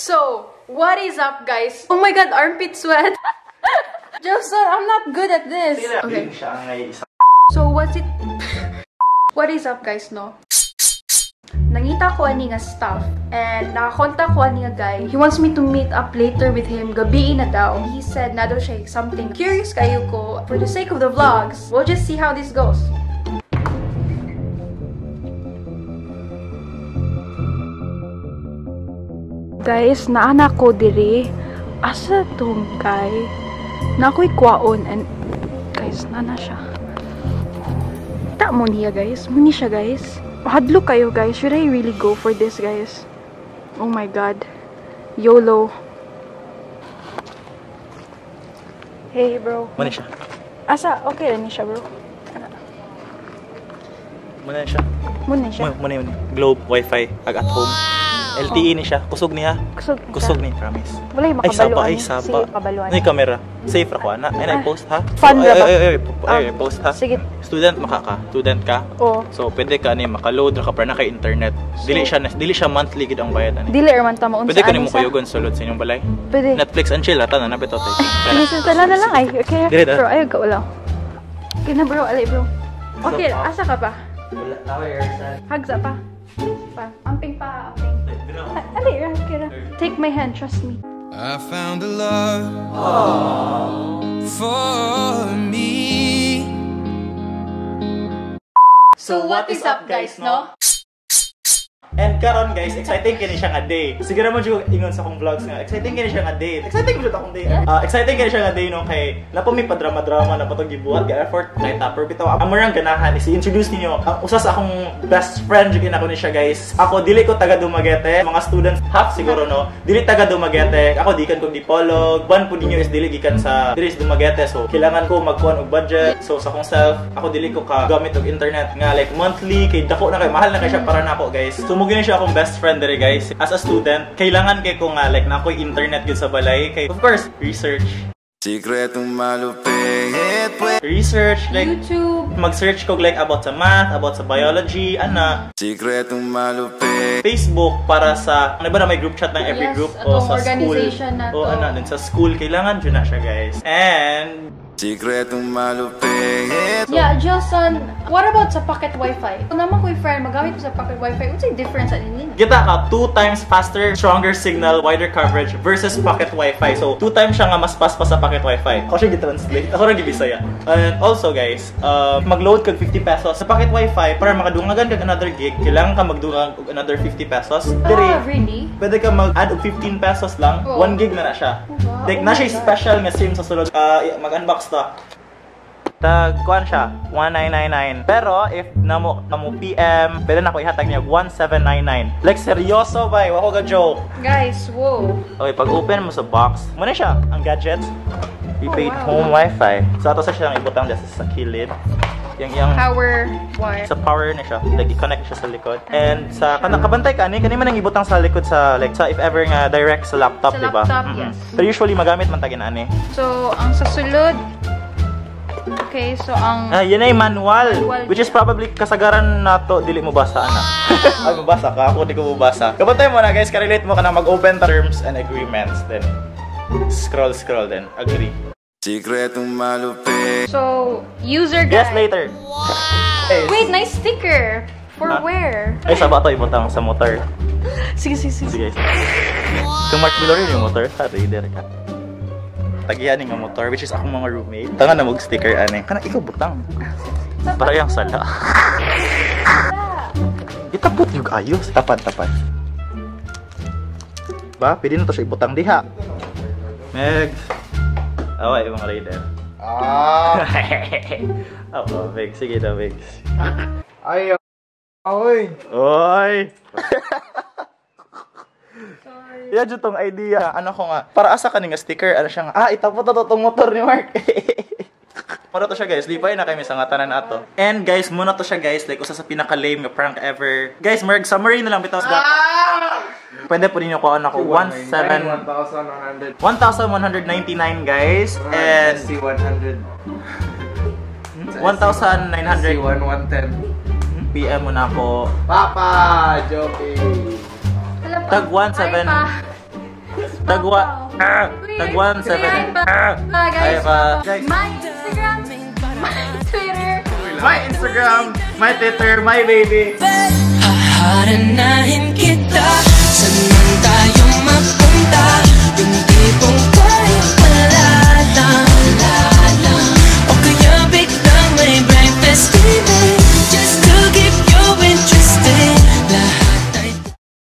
So, what is up, guys? Oh my God, armpit sweat. Joseph, I'm not good at this. Okay. So, what's it? What is up, guys, no? Nangita ko ani nga staff and nakakontak ko ani nga guy. He wants me to meet up later with him. Gabi na daw. He said na daw siya something. Curious kayo ko. For the sake of the vlogs, we'll just see how this goes. Guys, naana ko diri. Asa tong guy? Na ako'y kwaon and guys, nana siya. Ta mo niya, guys. Muni siya, guys. Hadlo kayo, guys. Should I really go for this, guys? Oh my God. YOLO. Hey, bro. Muna siya. Asa? Okay rin siya, bro. Muna siya. Muna siya. Muna yun. Globe, Wi-Fi, ag at home. LTE ni siya. Kusog niya. Kusog ni siya. Kusog ni, promise. Wala yung Ay, saba, makabaluan. ay, saba. Sige, makabaluan. Ano yung camera? Safe ra ko, ana. Ay, na-post, ha? Fun ay, ra ba? Ay, ay, ay, ay, post, ha? Sige. Student, maka ka. Student ka. Oo. So, pwede ka ni maka-load ra ka para na kay internet. So, dili siya monthly gid ang bayad ani. Dili ra man ta maunsa. Pwede ka nimo kuyogon sulod sa inyong balay. Pwede. Netflix and chill ata na nabito tay. Tala na lang ay. Okay. Dili, Bro, ayaw ka wala. Okay na, bro, alay, bro. Okay, asa ka pa? Wala na Hagsa pa. Pa. Amping pa, amping. Alay, ra, okay ra. Take my hand, trust me. I found a love for me. So what is up, guys, no? And karon, guys, exciting kini siya nga day. Siguro mo jud ingon sa akong vlogs nga, exciting kini siya nga day. Exciting jud akong day. Exciting kini siya nga day no kay napo may padrama-drama na patong gibuhat ga effort kay topper bitaw. Amo rang ganahan is i-introduce ninyo ang usa sa akong best friend jud nako ni siya, guys. Ako dili ko taga Dumaguete, mga students half siguro no. Dili taga Dumaguete. Ako gikan kog Dipolog. One pud ninyo is dili gikan sa dili sa Dumaguete. So kailangan ko magkuan og budget. So sa akong self, ako dili ko ka gamit og internet nga like monthly kay dako na kay mahal na kay siya para nako, guys. So mo siya akong best friend dere, guys. As a student, kailangan kay ko nga like na ako'y internet gyud sa balay kay of course research. Sikretong malupit. Research like YouTube. Mag-search ko like about sa math, about sa biology, ana. Sikretong malupit. Facebook para sa ano ba na may group chat ng every Yes, group o atong sa school. organization na O to. ana din sa school kailangan jud na siya, guys. And Sikretong malupit. Yeah, Jilson, what about sa pocket wifi? Kung naman ko'y friend, magamit mo sa pocket wifi, unsay difference ani nila? Kita ka, 2 times faster, stronger signal, wider coverage versus pocket wifi. So, 2 times siya nga mas fast pa sa pocket wifi. Ako siya gi-translate. Ako ra gibisaya. And also, guys, mag-load kag 50 pesos sa pocket wifi para makadungagan kag another gig, kailangan ka magdungag og another 50 pesos. Diri, Ah, really? pwede ka mag-add og 15 pesos lang, Oh. 1 gig na na siya. Oh, wow. Like, Oh na my siya God. special nga SIM sa sulod. Mag-unbox ta. Tag kuan siya 1999. Pero if namo PM, pwede na ko ihatag niya 1799. Like seryoso bay, wa ko ga joke. Guys, whoa. Okay, pag open mo sa box, muna siya ang gadgets. Prepaid Oh, wow. home wifi. So ato sa siyang ibutang dyan sa kilid. Yang yang Power wire. Sa power na siya, like i-connect siya sa likod. And sa kanang kabantay ka ani kani man ang ibutang sa likod sa like sa if ever nga direct sa laptop, Sa di ba? laptop, yes. Pero usually magamit man tagin ani. So, ang sa sulod. Okay, so ang Ah, yun ay manual, Manual which is probably kasagaran nato dili mo basa ana. Ay, mabasa ka? Ako di ko mabasa. Kabantay mo na, guys, ka-relate mo ka na mag-open terms and agreements then scroll scroll then agree. Sikretong malupit. So, user guide. Yes, later. Wow. Wait, nice sticker. For Huh? where? Ay, saba to ibutang sa motor. Sige, sige, sige. Sige. Kung Mark Vilorin yung motor, sa rider ka. Tagihan nga motor, which is akong mga roommate. Tanga na mag sticker ani. Kana ikaw butang. Para yung sala. Itapot yung ayos. Tapan, tapan. Ba, pwede na to siya ibutang diha. Megs. Away, mga rider. Ah! Oo, Megs. Sige na, Megs. Ay, oy! Oy! Yan dyan tong idea. Ano ko nga, para asa ka ni nga sticker, ano siya nga, itapot na to tong motor ni Mark. Muna to siya, guys, lipay na kami sa nga tanan ato. And guys, muna to siya, guys, like usa sa pinaka-lame nga prank ever. Guys, merg summary na lang bitaw. Pwede po ninyo kuhaan ako 1,100. 1,199, guys. And SC100. 1,900 SC1110. PM mo na ako. Papa! Joking! Alam pa. Tag 17 Ay, pa. Tagwa. Ah, tag 1 7. Ah. Ah, guys. Ay, pa. Guys. My Instagram, my Twitter. My Instagram, my Twitter, my baby. Haharanahin kita.